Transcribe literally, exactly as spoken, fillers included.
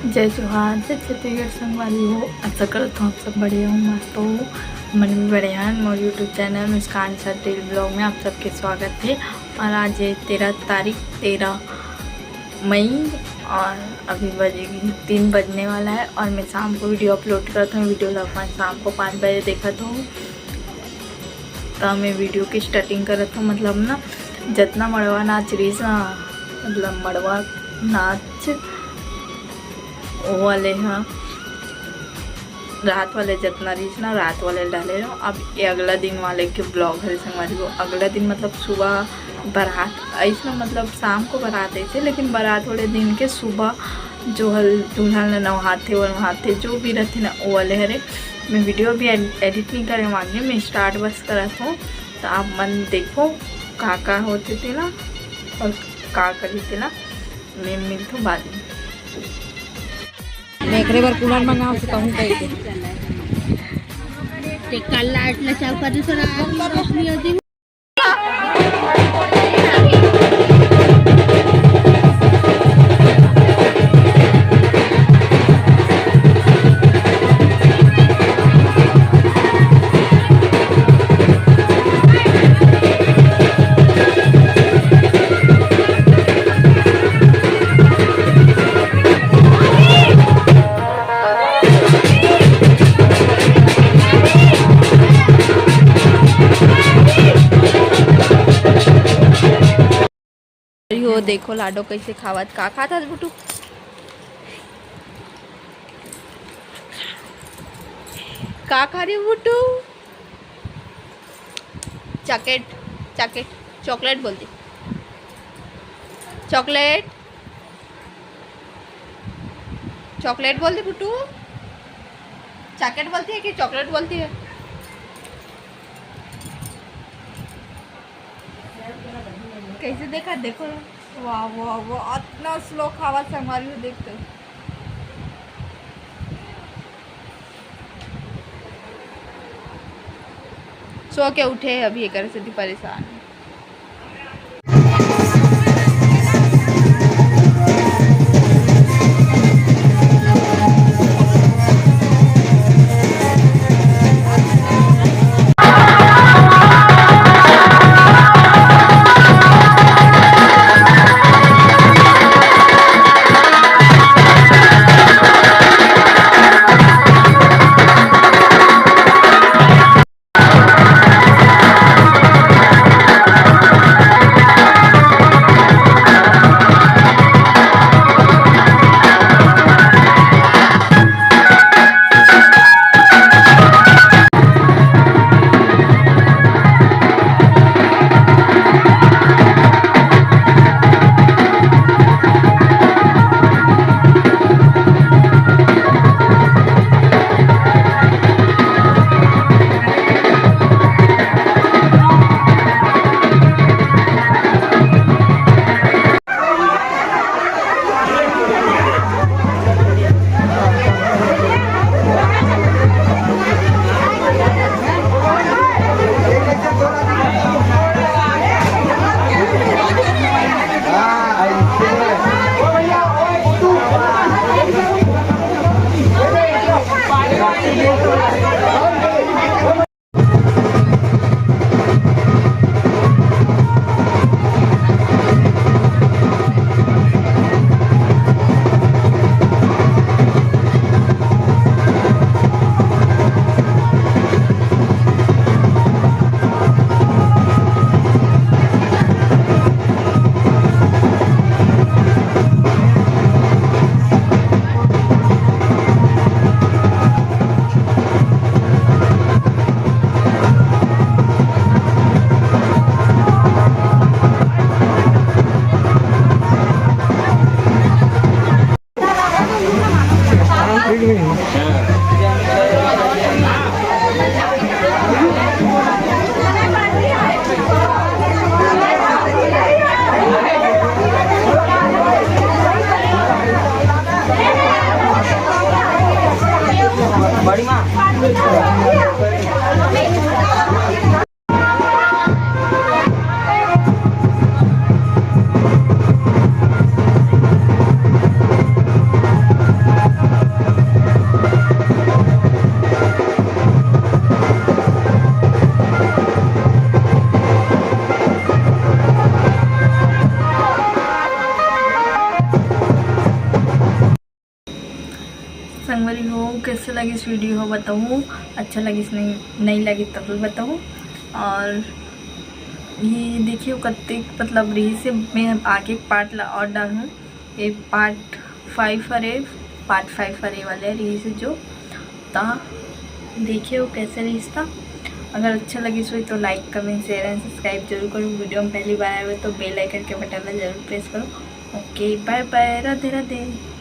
जय जोहार, जय छत्तीसगढ़ संगवारी हो। आशा करत हूँ आप सब बढ़िया हो, मस्त हो। मन भी बढ़िया है। मोर YouTube चैनल मुस्कान शाह डेली ब्लॉग में आप सबके स्वागत है। और आज है तेरह तारीख, तेरह मई, और अभी बजेगी, तीन बजने वाला है और मैं शाम को वीडियो अपलोड करत हूँ। वीडियो ला अपन शाम को पाँच बजे देखत हो। तो मैं वीडियो की स्टार्टिंग करत हूँ, मतलब ना, जतना मड़वा नाच रहीस ना, मतलब मड़वा नाच वो वाले ह, रात वाले जतना रहीस ना, रात वाले डाले रहो। अब ये अगला दिन वाले के ब्लॉग हरे संगवारी हो। अगला दिन मतलब सुबह बारात आइस ना, मतलब शाम को बारात आइस हे, लेकिन बारात वाले दिन के सुबह जो हल दुल्हन ला नवहाथे, वनहाथे, जो भी रहथे ना, वो वाले हरे। मैं वीडियो भी एड-, एडिट नहीं करे मांगे, मैं स्टार्ट बस करत हूँ। तो आप मन देखो का का होथे तेला और का करही तेला। मैं मिलथों बाद में। मैं एकरे बर कूलर मंगाओ से कहूँ कह के। ते कल लाइट ला चालू कर दे, थोड़ा आदमी रोशनी होती। अरे हो, देखो लाडो कैसे खावत। का खात हस बुटू? का खा रही बुटू? चॉकलेट, चॉकलेट, चॉकलेट बोलती, चॉकलेट, चॉकलेट बोलती बुटू। चॉकलेट बोलती है कि चॉकलेट बोलती है? कैसे देखा, देखो, वाह वाह वाह, इतना स्लो खावा संगवारी हो, देख तो। सो के उठे है अभी, एकर से भी परेशान है। कैसे लगिस video हो बताहू, अच्छा लगिस नहीं, नहीं लगिस तब भी बताहू। और ये देखिए कत्ते मतलब रहिस हे, मैं आगे part ला और डालहूँ। ये part five हरे, part five हरे वाले रहिस हे जो ता देखिए वो कैसे रहिस ता। अगर अच्छा लगिस होही तो like, comment, share and subscribe जरूर करो। Video में पहली बार आए हो तो bell icon के button ला जरूर press करो। OK, bye bye, Radhe Radhe.